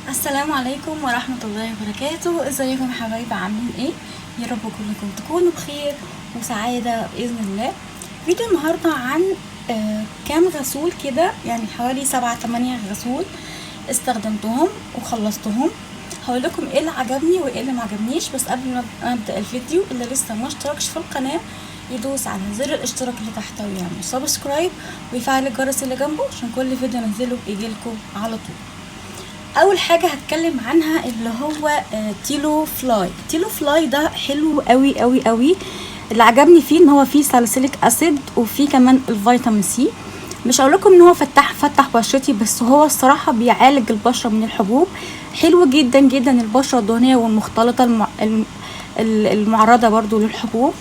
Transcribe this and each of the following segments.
السلام عليكم ورحمة الله وبركاته. ازيكم يا حبايبي؟ عاملين ايه؟ يا رب كلكم تكونوا بخير وسعادة بإذن الله. فيديو النهاردة عن كام غسول كده، يعني حوالي 7 8 غسول استخدمتهم وخلصتهم. هقول لكم ايه اللي عجبني وايه اللي ما عجبنيش. بس قبل ما ابدا الفيديو، اللي لسه ما اشتركش في القناة يدوس على زر الاشتراك اللي تحت ويعمل subscribe ويفعل الجرس اللي جنبه عشان كل فيديو انزله يجيلكم على طول. اول حاجة هتكلم عنها اللي هو تيلو فلاي. تيلو فلاي ده حلو قوي قوي قوي. اللي عجبني فيه ان هو فيه salicylic acid وفيه كمان الفيتامين سي. مش هقول لكم ان هو فتح بشرتي، بس هو الصراحة بيعالج البشرة من الحبوب. حلو جدا جدا البشرة الدهنية والمختلطه المعرضه برضو للحبوب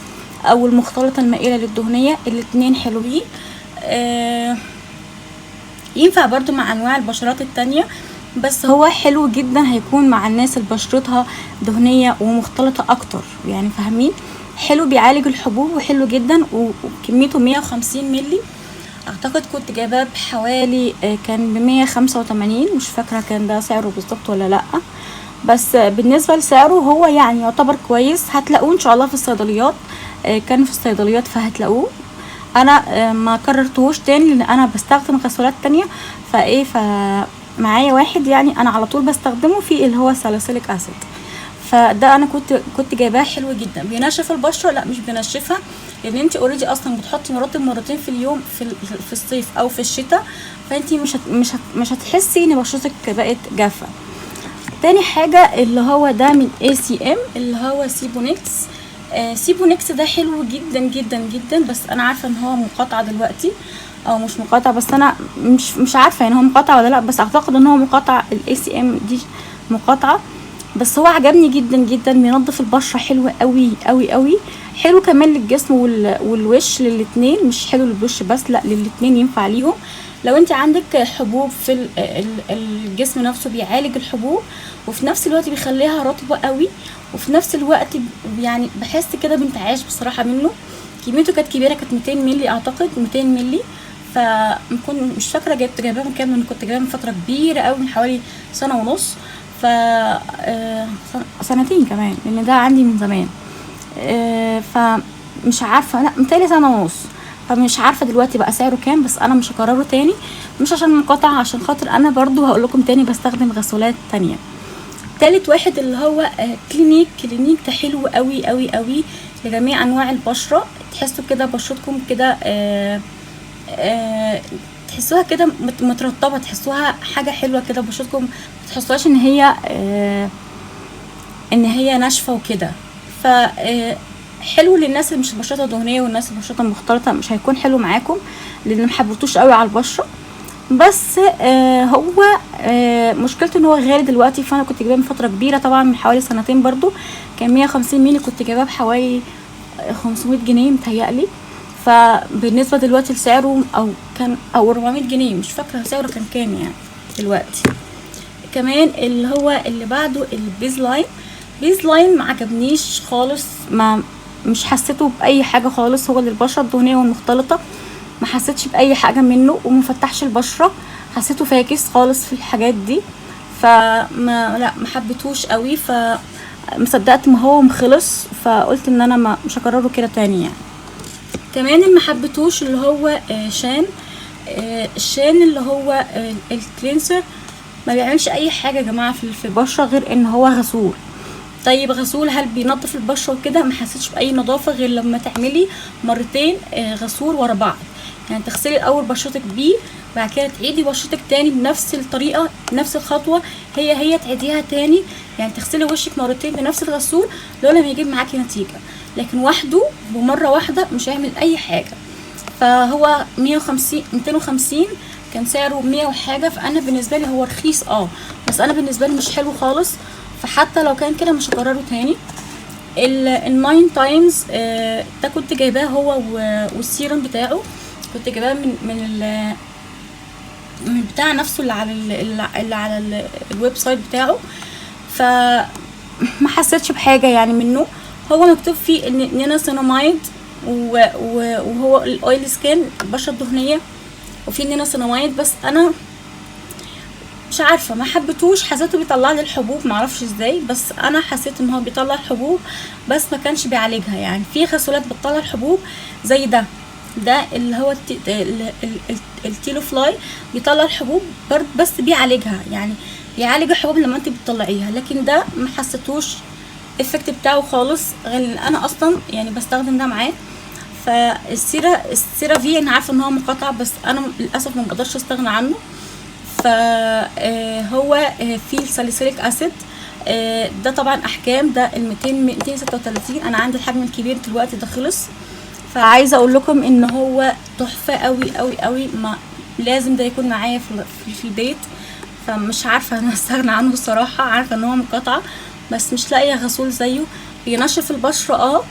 او المختلطة المائلة للدهنيه، الاتنين حلوين. ينفع برضو مع انواع البشرات التانية، بس هو حلو جدا هيكون مع الناس اللي بشرتها دهنية ومختلطة اكتر، يعني فاهمين؟ حلو، بيعالج الحبوب وحلو جدا. وكميته 150 ملي اعتقد. كنت جايباه بحوالي كان ب185، مش فاكرة كان ده سعره بالظبط ولا لأ، بس بالنسبة لسعره هو يعني يعتبر كويس. هتلاقوه ان شاء الله في الصيدليات، كان في الصيدليات فهتلاقوه. انا ما كررتهوش تاني لان انا بستخدم غسولات تانية، فايه فمعايا واحد يعني انا على طول بستخدمه في اللي هو salicylic acid، فده انا كنت جايباه. حلو جدا. بينشف البشره؟ لا، مش بينشفها، لان انت already اصلا بتحطي مرطب مرتين في اليوم في الصيف او في الشتاء، فانت مش هتحسي ان بشرتك بقت جافه. تاني حاجة اللي هو ده من ACM اللي هو سيبونكس. سيبونكس ده حلو جدا جدا جدا، بس انا عارفه ان هو مقاطعه دلوقتي او مش مقاطع، بس انا مش عارفه يعني هو مقاطع ولا لا، بس اعتقد ان هو مقاطع. ال ACM دي مقاطعه، بس هو عجبني جدا جدا. بينظف البشرة حلو قوي قوي قوي. حلو كمان للجسم والوش، للاتنين، مش حلو للوش بس، لا، للاتنين ينفع ليهم. لو انت عندك حبوب في الجسم نفسه بيعالج الحبوب، وفي نفس الوقت بيخليها رطبة قوي، وفي نفس الوقت يعني بحس كده بانتعاش بصراحة منه. كميته كانت كبيرة، كانت 200 ملي اعتقد، 200 ملي. فمكن مش فاكرة جايباها من كام، انا كنت جايباها من فترة كبيرة قوي، من حوالي سنة ونص، ف سنتين كمان، لان ده عندي من زمان. فمش عارفة، لا، متهيألي سنة ونص. فمش عارفة دلوقتي بقى سعره كام، بس انا مش هكرره تاني، مش عشان مقاطعة، عشان خاطر انا برضو هقول لكم تاني بستخدم غسولات تانية. تالت واحد اللي هو كلينيك. كلينيك ده حلو قوي قوي قوي لجميع انواع البشرة. تحسوا كده بشرتكم كده تحسوها كده مترطبة، تحسوها حاجة حلوة كده بشرتكم، ما تحسوهاش ان هي ناشفة وكده. ف حلو للناس اللي مش بشرتها دهنيه، والناس اللي بشرتها مختلطة مش هيكون حلو معاكم، لان محبتوش قوي على البشره. بس هو مشكلته ان هو غالي دلوقتي. فانا كنت جايباه من فترة كبيرة طبعا، من حوالي سنتين برضو، كان 150 مللي، كنت جايباه بحوالي 500 جنيه متهيألي. فبالنسبه دلوقتي لسعره او كان او 400 جنيه، مش فاكره سعره كان كام يعني دلوقتي. كمان اللي هو اللي بعده ال Beesline. Beesline ما عجبنيش خالص، ما مش حسيته باي حاجة خالص. هو للبشره الدهنية والمختلطه، ما حسيتش باي حاجة منه وما فتحش البشره، حسيته فاكس خالص في الحاجات دي، فما لا ما حبيتهوش قوي. ف مصدقت ما هو مخلص، فقلت ان انا ما مش هكرره كده تاني يعني. كمان اللي ما حبيتهوش اللي هو شان. الشان اللي هو ال cleanser ما بيعملش اي حاجة يا جماعة في البشرة غير ان هو غسول. طيب غسول، هل بينظف البشرة وكده؟ ما حسيتش باي نظافة غير لما تعملي مرتين غسول ورا بعض، يعني تغسلي الاول بشرتك بيه، بعد كده تعيدي بشرتك تاني بنفس الطريقه، نفس الخطوة هي هي تعيديها تاني، يعني تغسلي وشك مرتين بنفس الغسول لولا ما يجيب معاكي نتيجه، لكن وحده بمرة واحدة مش هيعمل اي حاجه. فهو 150، 250 كان سعره، 100 وحاجه. فانا بالنسبة لي هو رخيص اه، بس انا بالنسبة لي مش حلو خالص، فحتى لو كان كده مش هكرره تاني. ال Nine Times ده كنت جايباه هو والسيروم بتاعه، كنت جايباه من بتاع نفسه اللي على ال website بتاعه، ف ما حسيتش بحاجة يعني منه. هو مكتوب فيه ان نيناسيناميد وهو ال oily skin، البشرة الدهنيه، وفي نيناسيناميد، بس انا مش عارفه ما حبيتهوش، حسيته بيطلع لي الحبوب معرفش ازاي، بس انا حسيت ان هو بيطلع الحبوب بس ما كانش بيعالجها. يعني في غسولات بتطلع الحبوب زي ده اللي هو التيلوفلاي بيطلع الحبوب بس بيعالجها، يعني بيعالج الحبوب لما انت بتطلعيها. لكن ده ما حسيتوش effect بتاعه خالص، غير ان انا اصلا يعني بستخدم ده معاه. فالسيرا السيرافي انا عارفه ان هو مقاطع، بس انا للاسف ما بقدرش استغنى عنه. فهو فيه ال salicylic acid، ده طبعا احكام، ده ال 236، انا عندي الحجم الكبير دلوقتي ده خلص. فعايزه اقول لكم ان هو تحفة قوي قوي قوي، ما لازم ده يكون معايا في البيت. فمش عارفه انا استغنى عنه الصراحة، عارفه ان هو مقاطعه بس مش لاقيه غسول زيه. بينشف البشرة،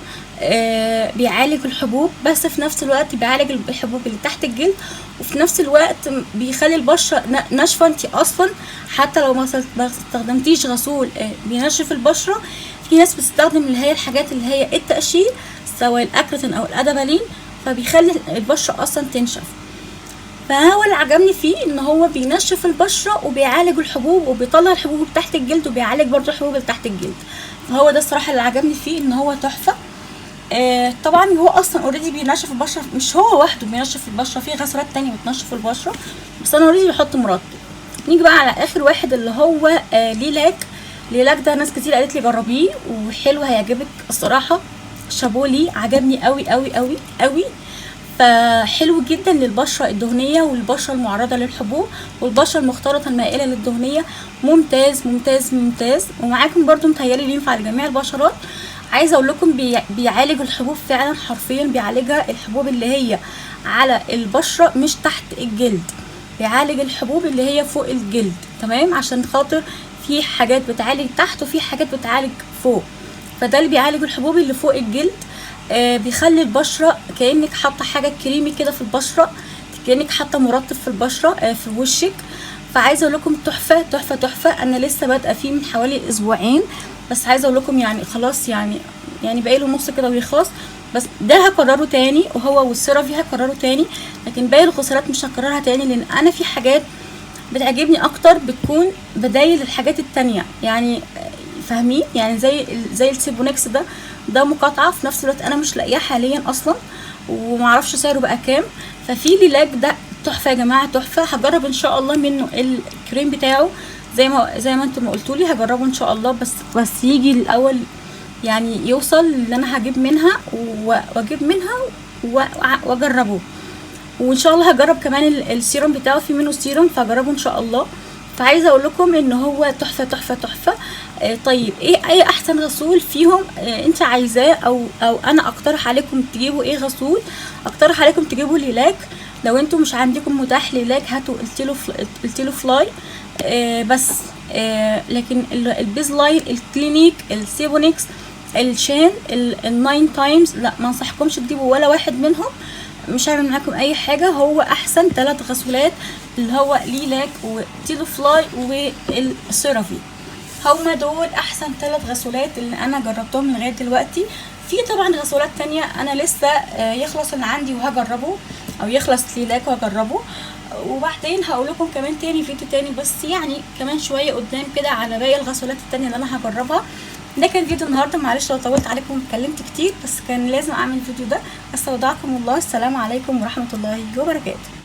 بيعالج الحبوب، بس في نفس الوقت بيعالج الحبوب اللي تحت الجلد، وفي نفس الوقت بيخلي البشرة ناشفة. انت اصلا حتى لو ما استخدمتيش غسول بينشف البشرة، في ناس بتستخدم اللي هي الحاجات اللي هي التقشير سواء الاكريتين او الادابالين، فبيخلي البشرة اصلا تنشف. فهو اللي عجبني فيه ان هو بينشف البشرة وبيعالج الحبوب وبيطلع الحبوب تحت الجلد وبيعالج برضو الحبوب اللي تحت الجلد. فهو ده الصراحة اللي عجبني فيه، ان هو تحفة. طبعا هو اصلا already بينشف البشرة، مش هو وحده بينشف البشرة، في غسولات تانية بتنشف البشرة، بس انا already بحط مرطب. نيجي بقى على اخر واحد اللي هو ليلاك. ليلاك ده ناس كتير قالت لي جربيه وحلو هيعجبك الصراحة، شابولي عجبني قوي قوي قوي قوي. فحلو جدا للبشره الدهنية والبشره المعرضه للحبوب والبشره المختلطة المائلة للدهنيه، ممتاز ممتاز ممتاز. ومعاكم برضو متهيألي ينفع لجميع البشرات. عايزه اقول لكم بيعالج الحبوب فعلا، حرفيا بيعالجها، الحبوب اللي هي على البشرة مش تحت الجلد، بيعالج الحبوب اللي هي فوق الجلد، تمام؟ عشان خاطر في حاجات بتعالج تحت وفي حاجات بتعالج فوق، فده اللي بيعالج الحبوب اللي فوق الجلد. بيخلي البشرة كانك حاطه حاجة كريمي كده في البشرة، كانك حاطه مرطب في البشرة، في وشك. فعايزه اقول لكم تحفة تحفة تحفة. انا لسه بادئه فيه من حوالي اسبوعين، بس عايزه اقول لكم يعني خلاص، يعني باقي له نص كده ويخلص. بس ده هكرره تاني، وهو والسيرافي هكرره تاني، لكن باقي الغسولات مش هكررها تاني، لان انا في حاجات بتعجبني اكتر بتكون بدايل للحاجات التانية، يعني فاهمين؟ يعني زي السيبونكس ده مقاطعه، في نفس الوقت انا مش لاقياه حاليا اصلا ومعرفش سعره بقى كام. ففي ليلاك ده تحفة يا جماعة، تحفة. هجرب ان شاء الله منه الكريم بتاعه زي ما انتم ما قلتولي، هجربه ان شاء الله، بس يجي الاول يعني يوصل اللي انا هجيب منها واجيب منها واجربه. وان شاء الله هجرب كمان السيروم بتاعه، في منه سيروم فهجربه ان شاء الله. فعايزه اقول لكم ان هو تحفة تحفة تحفة. طيب ايه اي احسن غسول فيهم انت عايزاه، او انا اقترح عليكم تجيبوا ايه غسول؟ اقترح عليكم تجيبوا ليلاك. لو انتم مش عندكم متاح ليلاك هاتوا التيلو فلاي، بس لكن البيز لاين، الكلينيك، السيبونكس، الشان، الناين تايمز، لا ما انصحكمش تجيبوا ولا واحد منهم، مش هعمل معاكم اي حاجة. هو احسن 3 غسولات اللي هو ليلاك وتيلو فلاي والسيرافي، هما دول احسن 3 غسولات اللي انا جربتهم لغاية دلوقتي. في طبعا غسولات تانية انا لسه يخلص اللي عندي وهجربه، او يخلص ليلاك وهجربه، وبعدين هقول لكم كمان تاني فيديو تاني، بس يعني كمان شوية قدام كده على باقي الغسولات التانية اللي انا هجربها. ده كان فيديو النهارده، معلش لو طولت عليكم واتكلمت كتير، بس كان لازم اعمل الفيديو ده. استودعكم الله، السلام عليكم ورحمة الله وبركاته.